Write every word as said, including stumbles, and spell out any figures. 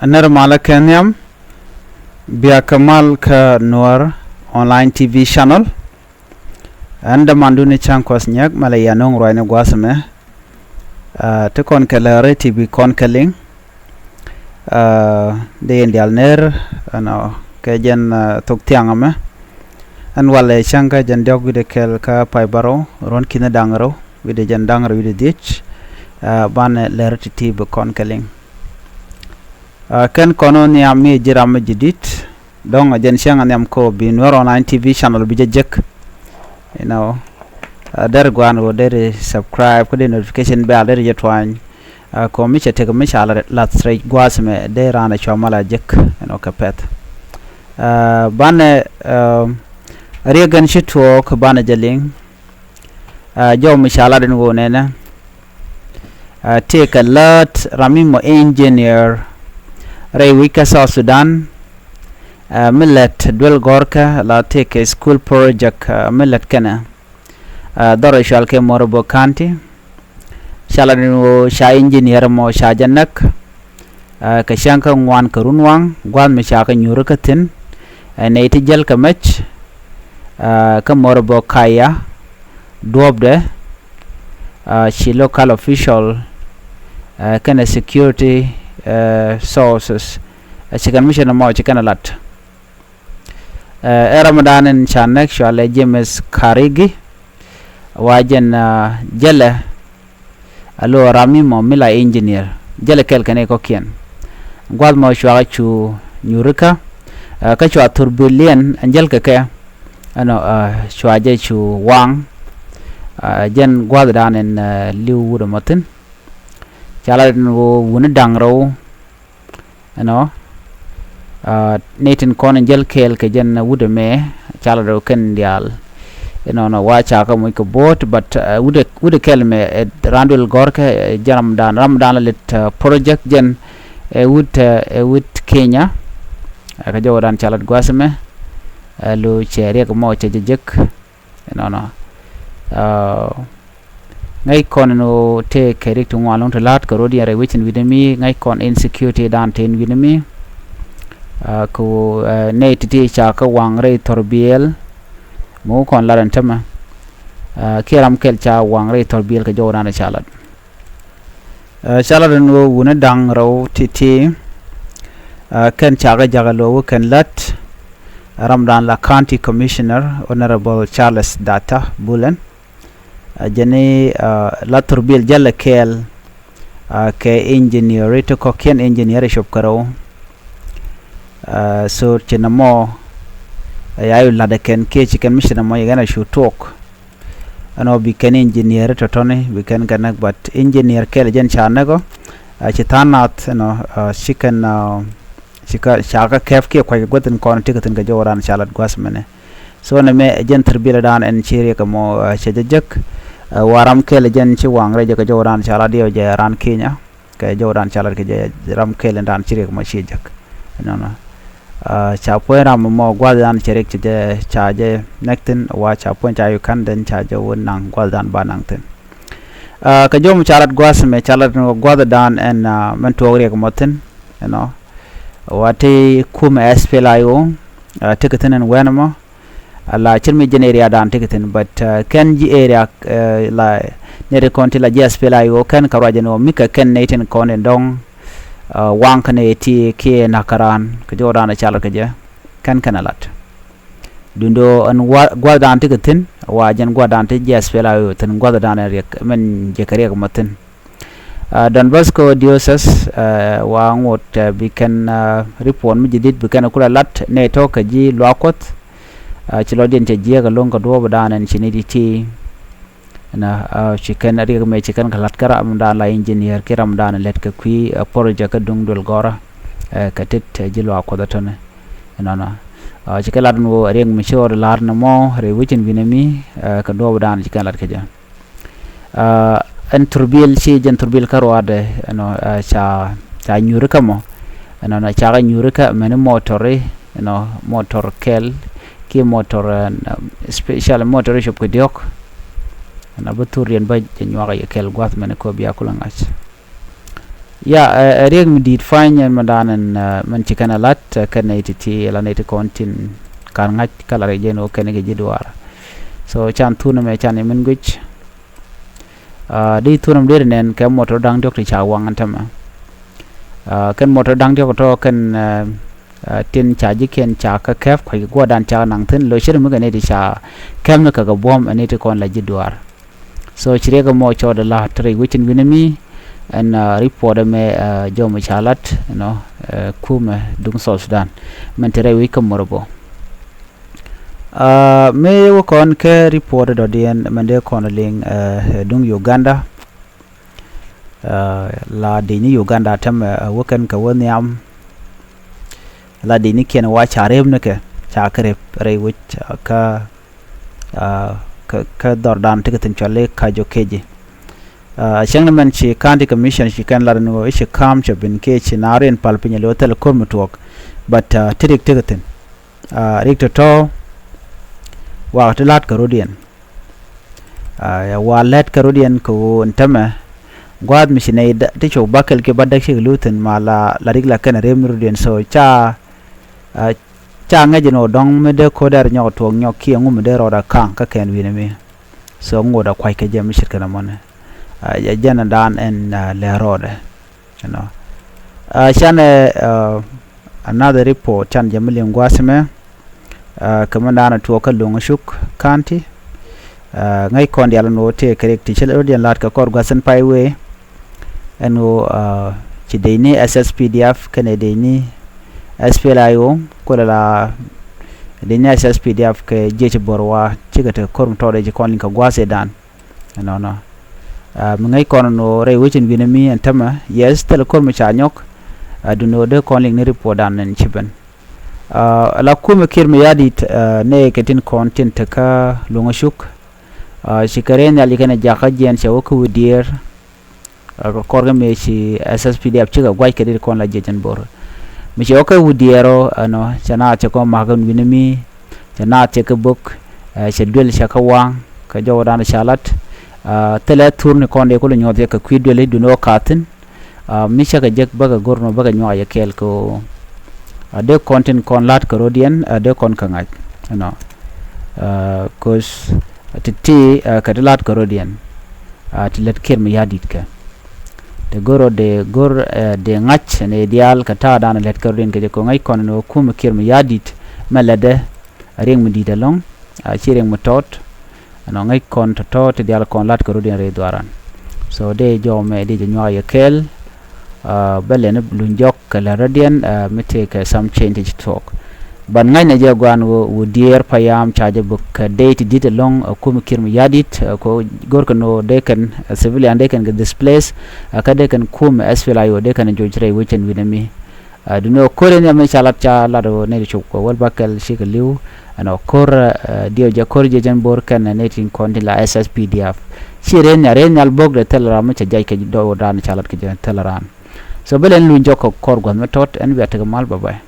Nɛr malä kɛ nhiam, bia kɛ mal kä Nuɔr Online T V channel. Ɛn dämandu ni cäŋ kuɔth nyɛk malɛ yɛ no̱o̱ŋ ruacni gua̱a̱th ɛmɛ. Ti kɔn kɛ lääri ti bi kɔn kɛ liŋ. Dee yɛn diaal ner ɛnɔ kɛ jɛn thok thiaŋ ɛmɛ. Ɛn walɛ cäŋ kä jɛn diɔ̱k wi̱dɛ kɛl kä pay bärɔw ruɔ̱n ki̱ni da̱ŋ rɛw wi̱dɛ jɛn da̱ŋ rɛw wi̱dɛ dhiec. Banɛ lääri ti ti bi kɔn kɛ liŋ. Kɛn kɔn wä nhiam mi ji̱ ram mi ji̱ di̱t. Dɔ̱ŋ a jɛn cäŋ a nhiam kɔ bi Nuɔr Online T V channel bi jɛ jek. You know, deri guan wä deri subscribe kä dee notification bell deri jɛ tuany. Kɔ mi cɛ tek mi ca lath rɛc gua̱a̱th mɛ dee raan a cua mal a jek, you know, kɛ pɛth. Banɛ riek gɛn ci tuɔɔk banɛ jɛ liŋ. Jɔw mi ca lat in wä nɛnɛ. Tëëkɛ lät ram mi mɔ engineer rɛy wi̱c kä South Sudan. Mi lät duel gɔ̱rkä la tëëkɛ school project mi lät kɛnɛ. Dhɔrɛ cual kɛ Morobo County. Ca lat in wä ca engineer mɔ ca jɛ näk. Kɛ cäŋ kä ŋuan kɛ run waŋ gua̱a̱th mi ca kɛ nyuuri kä thi̱n. Nɛy ti jäl kɛ mec kä Morobo Kaya duɔ̱ɔ̱pdɛ. Ci local official kɛnɛ security sources ci kɛn mi ci nɔmɔ ci kɛn lat. Ɛ ram dan in ca näk cualɛ James Karigi. Wa jɛn jälɛ a lo ram mi mɔ mi la engineer jälɛ kɛl kɛn ikɔkiɛn. Gua̱th mɔ cua cu nyurikä kä cua thurbiliɛn ɛn jäl kɛ kɛ ɛnɔ cua jɛ cu waŋ. Jɛn gua̱th dan in liw wut ɛmɔ thi̱n. Ca la wuni da̱ŋ rɛw. Ɛnɔ ni tin kɔn in jäl kɛɛl kɛ jɛn wut ɛmɛ ca la dɔw kɛn diaal. Ɛnɔ nɔ wa ca kä muc kɛ bo̱o̱t but wut ɛ kɛl mɛ ɛ raan duël gɔ̱rkɛ ɛ jɛn ramdan ramdan la lit project jɛn ɛ wut ɛ wut Kenya. Ɛ kɛ jɔwdan ca lat gua̱a̱th ɛmɛ ɛ lo cɛ riɛk mɔ cɛ jɛ jek. Ɛnɔnɔ ŋäc kɔn ɛn ɣöö tëë kɛ rik ti ŋuan lo̱ŋ ti la̱a̱t kɛ ro̱d yɛn rɛy wecin wi̱nɛ mi ŋäc kɔn insecurity dan tin wi̱nɛ mi. Kɛ ɣöö nɛy ti̱ti̱ ca kä waŋ rɛy thɔr biɛɛl. Mi wä kɔn lat ɛn tämɛ kiɛ ram kɛl ca waŋ rɛy thɔr biɛɛl kɛ jɔwdan ca lat. Ca lat ɛn ɣöö wuni da̱ŋ rɛw ti̱ti̱. Kɛn ca kɛ jakä lo̱o̱ wä kɛn lät ramdan la County Commissioner Honorable Charles Data Bulen. Jɛni la thurbil jälɛ kɛɛl kɛ engineer ti kɔ̱kiɛn engineer cop kärɛw. So ci nɔmɔ ya yu latdɛ kɛn kiɛ ci kɛn mi ci nɔmɔ yɛ kɛn a cu tuɔk. Ɛn ɔ bi kɛn engineer tɔ̱tɔ̱ni bi kɛn kɛ näk but engineer kɛl jɛn ca näk ɔ. Ci tha̱a̱ŋ nath ɛn ɔ ci kɛn ci kä ca kä kɛp kiɛ kuac kɛ guäth in kɔn ti kɛ thi̱n kɛ jɔwdan ca lat gua̱th mɛnɛ. So nɛ mɛ jɛn thir bilɛ dan ɛn ci riɛk ɛmɔ cɛ jɛ jek. Wa ram kɛl jɛn ci waŋ rɛy jɛ kɛ jɔwdan ca lat diɛw jɛ ran Kenya. Kɛ jɔwdan ca lat kɛ jɛ ram kɛl in dan ci riɛk ɛmɔ ci jek. Nɔnɔ ca puɔ̱ny ram mɔ gua̱thdan cɛ riɛk cɛ jɛ ca jɛ nɛk thi̱n wa ca puɔ̱ny ca yukan dɛn ca jɛ wä naŋ gua̱thdan ba naŋ thi̱n. Kɛ jɔm ca lat gua̱th mɛ ca lat gua̱thdan ɛn mɛn tuɔɔk riɛk ɛmɔ thi̱n. Ɛnɔ wa ti kumɛ S P L A I O. Ti kɛ thi̱n ɛn wɛn ɛmɔ la cir mi jɛn area dan ti kɛ thi̱n but kɛn ji̱ area la nɛy ti kɔn ti la ji̱ S P L A I O kɛn kɛ ruac ɛn ɣöö mi kɛ kɛn nɛy tin kɔn in dɔ̱ŋ. Waŋ kɛn ɛ ti kiɛ na̱k kɛ raan kɛ jɔwdan ɛ ca lat kɛ jɛ kɛn kɛn ɛ lat. Dundo ɛn gua̱thdan ti kɛ thi̱n wa jɛn gua̱thdan ti ji̱ S P L A I O thi̱n gua̱thdan ɛ riɛk mɛn jɛ kɛ riɛk mɔ thi̱n. Don Bosco Diocese wa ŋot bi kɛn report mi ji̱ di̱t bi kɛn kulɛ lat nɛy tɔ̱ kɛ ji̱ luaak kuɔth. Ci lɔcdiɛn cɛ jiɛk alo̱ŋ kɛ duɔɔpdan ɛn ci ni di ti. Ɛnɔ ci kɛn riɛk mɛ ci kɛn kɛ lat kä ramdan la engineer ki ramdan lɛt kɛ kui̱ project kä duŋ duël gɔrä. Kɛ tet ji̱ luaak kuɔth ɛ tɔ̱nɛ. Ɛnɔnɔ ci kɛ lat ni wä riɛk mi ci ɣɔr la̱r ni mɔ rɛy wecin wi̱nɛ mi kɛ duɔɔpdan ci kɛn lat kɛ jɛ. Ɛn thurbil ci jɛn thurbil kä ruaadɛ ɛnɔ ca ca nyuri kä mɔ. Ɛnɔnɔ ca kä nyuri kä mɛni motori ɛnɔ motor kɛl ki motor ɛn special motor cop kɛ diɔk. Ɛnɔ bi thur yɛn bä jɛ nyuak yɛ kɛl gua̱th mɛni kɔ bia kulɛ ŋa̱c. Ya, ɛ riɛk mi di̱i̱t pa̱ny ɛn mɛ da̱a̱n ɛn mɛn ci kɛn ɛ la̱t kɛn nɛy ti ti la nɛy ti kɔn tin ka̱r ŋa̱c kä la rɛy jɛn ɣöö kɛn kɛ ji̱ duaar. So can thun ɛmɛ can i̱ min guic. Di thun ɛm deri nɛn kɛ mɔtɔ da̱ŋ diɔ̱k ti ca waŋ ɛn tämɛ. Kɛn mɔtɔ da̱ŋ diɔ̱k tɔ kɛn tin ca ji̱kiɛn ca kä kɛp kua̱c kɛ guɔ̱ɔ̱rdan ca naŋ thi̱n lo̱c ce̱t mi kɛ nɛy ti ca kɛp ni kɛ kɛ buɔ̱m ɛn nɛy ti kɔn la ji̱ duaar. So ci riɛk ɛmɔ cɔɔdɛ la te rɛy wecin wi̱nɛ mi ɛn report ɛmɛ jɔmɛ ca lat ɛnɔ kumɛ duŋ South Sudan mɛn te rɛy wec kä mor bɔ. Mëë wä kɔn kɛ report dɔ̱diɛn mɛn dee kɔn liŋ duŋ Uganda. La dec ni Uganda tämɛ wä kɛn kɛ wä nhiam. La dec ni kiɛn wa ca rep ni kɛ ca kɛ rep rɛy wec kä kä dhɔrdan ti kɛ thi̱n cɔl i̱ Kajo Keji. Cäŋ ni mɛn ci county commission ci kɛn lat ni ɣöö i̱ ci ka̱a̱m cɛ ben kiɛ ci naath riɛn pal piny ɛ lo̱ thil ko̱r mi tuɔɔk. But ti rik ti kɛ thi̱n rik tɔ̱tɔ̱. Wakä ti la̱t kɛ rɔ̱diɛn. Wa lät kɛ rɔ̱diɛn kɛ ɣöö ɛn tämɛ gua̱a̱th mi ci nɛy ti cok bakɛl kiɛ ba däk cikɛ luth thi̱n ma la rik la kɛn rep ni rɔ̱diɛn so ca ca ŋäc ɛn ɣöö dɔ̱ŋ mi dee ko̱dɛr nyɔk tuɔɔk nyɔk kiɛ ŋu mi dee rɔɔdɛ ka̱ŋ kä kɛn wi̱nɛ mi. So ŋotdɛ kua̱c kɛ jɛ mi ce̱tkɛ nɔmɔni. Jɛn ɛn da̱a̱n ɛn lɛ rɔɔdɛ. Ɛnɔ canɛ another report can jɛ mi liŋ gua̱a̱th mɛ. Kɛ mi da̱a̱n ɛ tuɔɔk kä Loŋ Cuk County. Ŋäc kɔn diaal ɛn ɣöö tëë kɛ rik ti cä rɔ̱diɛn la̱t kɛ kɔr gua̱th in pay wee. Ɛn ɣöö ci dec ni S S P D F kɛnɛ dec ni S P L A I O kuɛ lɛ la dec ni S S P D F kɛ jiɛc bo̱r wa cikɛ te ko̱r mi tɔɔdɛ ci kɔn liŋ kɛ gua̱a̱th ëëdan. Ɛnɔnɔ mi ŋäc kɔn ɛn ɣöö rɛy wecin wi̱nɛ mi ɛn tämɛ yes thilɛ ko̱r mi ca nyɔk. Duundɛ ɣöö dee kɔn liŋ ni report dan ɛn ci ben. La kumɛ Kiir Mayardit nɛy kɛ tin kɔn tin te kä Loŋ Cuk. Ci kɛ rɛy nhial ci kɛn ɛ jakä jiɛn cɛ wä kä Wi̱diɛɛr. Kɛ kɔr kɛ mëë ci S S P D F cikɛ gua̱c kɛ dit kɔn la jiɛc ɛn bo̱r. Mi cɛ wä kä Wi̱diɛɛr ɔ ɛnɔ cɛ naath cɛ kɔn ma̱a̱k ɛn wi̱nɛ mi cɛ naath cɛ kɛ bök. Cɛ duel cɛ kɛ waŋ kɛ jɔwdan ca lat. Thilɛ thurni kɔn dee kulɛ nyuɔth cɛ kɛ kui̱ dueli duundɛ ɣöö ka̱thi̱n. Mi cä kɛ jek bäkɛ go̱r nɔ bäkɛ nyuak yɛ kɛɛl kɛ ɣöö a dee kɔn tin kɔn la̱t kɛ rɔ̱diɛn a dee kɔn kɛ ŋa̱c ɛnɔ. Ko̱c ti ti kɛ ti la̱t kɛ rɔ̱diɛn. Ti lät Kiir Mayardit kɛ ti go̱r rɔ dee go̱r dee ŋa̱c ɛn ëë diaal kɛ ta̱a̱dan lät kɛ rɔ̱diɛn kɛ jɛ kɛ ŋa̱c kɔn ɛn ɣöö kumɛ Kiir Mayardit mɛ lätdɛ. A riɛŋ mi di̱i̱t ɛlɔ̱ŋ a ci riɛŋ mi tɔt. Ɛnɔ ŋäc kɔn tɔ̱tɔ̱ ti diaal kɔn la̱t kɛ rɔ̱diɛn rɛy dhuaaran. So dee jɔw mɛ dee jɛ nyuak yɛ kɛɛl. Bä lɛn luny jɔk kɛ lät rɔ̱diɛn mi tëëkɛ some change ti ci tuɔɔk. But ŋa̱cnɛ jɛ gua̱a̱n ɣöö Wi̱diɛɛr payam ca jɛ bök kɛ dee ti di̱t ɛlɔ̱ŋ ɛ kumɛ Kiir Mayardit kɛ go̱rkɛ ni ɣöö dee kɛn civilian dee kɛn kɛ displace. Kä dee kɛn kumɛ S P L A I O dee kɛn joc rɛy wecin wi̱nɛ mi. Duundɛ ɣöö ko̱r in nhiam mi ca lat ca lat ɣöö nɛy ti cop kɛ wäl bäkɛl cikɛ li̱w. Ɛnɔ ko̱r diɛw jɛ ko̱r jiɛc ɛn bo̱r kɛn nɛy tin kɔn tin la S S P D F. Ci rɛy nhial rɛy nhial bok dee thil ram mi ca jiac kɛ dɔɔdan ca lat kɛ jɛ thil ran. So bä lɛn luny jɔk kɛ kɔr gua̱th mi tɔt ɛn bia tekɛ mal bye bye.